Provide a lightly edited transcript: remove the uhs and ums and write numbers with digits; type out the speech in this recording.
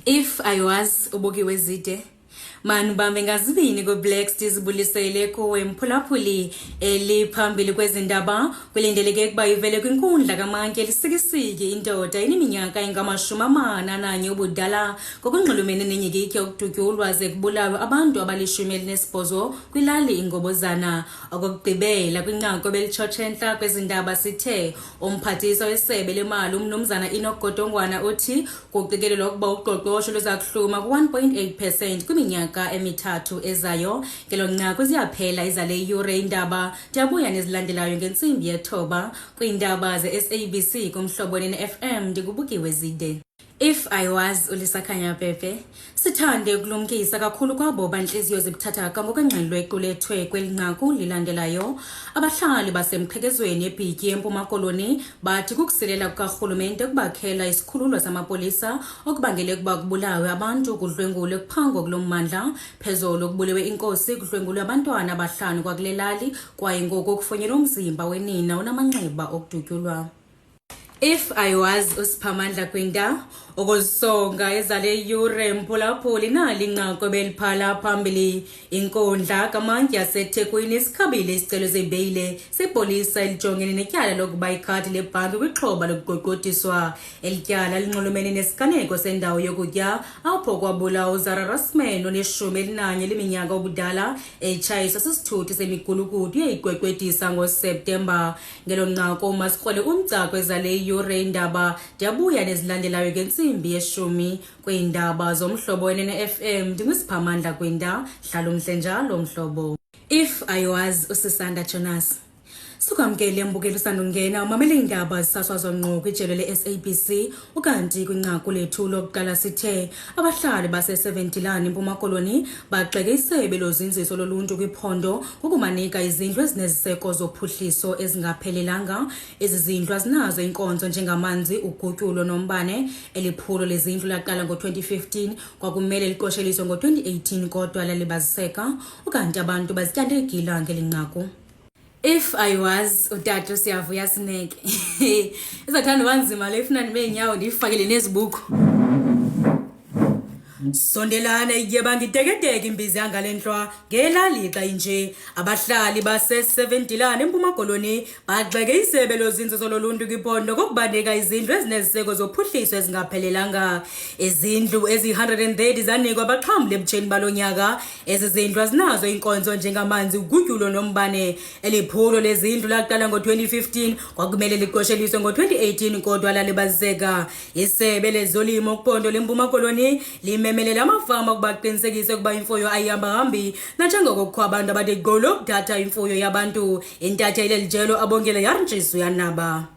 If I was ubukiwe zide mani ubambe ngazibini kwiBlacks ndizibulisele kuwe mphulaphuli eliphambili kwezi ndaba kulindeleke ukuba ivele kwinkundla kamantyi elisikisiki indoda eneminyaka engama-41 ubudala ngokunxulumene nenyikitya ukudutyulwa ze kubulawe abantu abali-18 kwilali iNgobozana. Okokugqibela kwinqaku ebelitshotshe entla kwezi ndaba sithe umphathiswa wesebe lemali umnumzana Enoch Godongwana uthi kuqikelelwa ukuba uqoqosho luza kuhluma ku-1.8 percent kwiminyaka emithathu ezayo. Ngelo nqaku ziyaphela izale yure indaba. Ndiyabuya nezilandelayo ngentsimbi yethoba kwiindaba ze-SABC kumhlobo ne-FM ndikubukiwe zide. If I was uLisakhanya Pepe, sithande ukulumkisa kakhulu kwabo bantliziyo zibuthathaka ngokwengxelo equlethwe kweli nqaku lilandelayo. Abahlali basemqhekezweni eBhityi eMpuma Koloni bathi kukusilela kukarhulumente ukubakhela isikhululo samapolisa okubangele ukuba kubulawe abantu, kudlwengulwe, kuphangwe kulo mmandla. Phezolo kubulewe inkosi, kudlwengulwe abantwana abahlanu kwakule lali kwaye ngoku kufunyenwe umzimba wenina onamanxeba okudutyulwa. If I was uSiphamandla Gwinda ukuzisonga ezale yure mphulaphuli nali inqaku ebeliphala phambili. Inkundla kamantyi yaseThekwini isikhabile isicelo sebheyile sepolisa elijongene netyala lokuba ikhadi lebhanki kwixhoba lokuqweqwediswa. Eli tyala linxulumene nesiganeko sendawo yokutya apho kwabulawa uZara Rasman oneshumi elinanye leminyaka ubudala etshayiswa sisithuthi semigulukudu eyayiqweqwedisa ngoSeptemba. Ngelo nqaku masikrwele umgca kwezale yure indaba. Ndiyabuya nezilandelayo ngentsimbi yeshumi kwiindaba zomhlobo wenene FM. NdinguSiphamandla Gwinda. Hlala umhle njalo mhlobo. If I was uSisanda Jonas. Sukwamkele mbukeli usandungena umamele iindaba zisasazwa ngqo kwijelo le-SABC. Ukanti kwinqaku lethu lokuqala sithe abahlali base-Seventilane eMpuma Koloni bagxeke isebe lozinziso loluntu kwiphondo ngokubanika izindlu ezineziseko zophuhliso ezingaphelelanga. Ezi zindlu azinazo iinkonzo njengamanzi, ugutyulo nombane. Eli phulo lezindlu laqala ngo-2015, kwakumele liqosheliswe ngo-2018 kodwa lalibaziseka. Ukanti abantu bazityande igila ngeli nqaku. If I was utata uSiyavuya Sineke, izathanda uba nzima le ifuna ndibe nyawo ndiyifakele nezibuko. Sondelana ityeba ngiteketeke imbiza yangale ntlwa ngela lixa inje. Abahlali base-Seventilane eMpuma Koloni bagxeke isebe lozinzo loluntu kwiphondo ngokubanika izindlu ezineziseko zophuhliso ezingaphelelanga. Izindlu eziyi-130 zanikwa abaxhamli ebutsheni balo nyaka. Ezi zindlu azinazo iinkonzo njengamanzi, ugutyulo nombane. Eli phulo lezindlu laqala ngo-2015, kwakumele liqosheliswe ngo-2018 kodwa lalibaziseka. Isebe lezolimo kwiphondo leMpuma Koloni limemelela amafama ukuba aqinisekise ukuba imfuyo ayihambahambi nanjengoko kukho abantu abathe gqolo ukuthatha imfuyo yabantu. Intatheli elijelo Abongile Yarntshisu yanaba.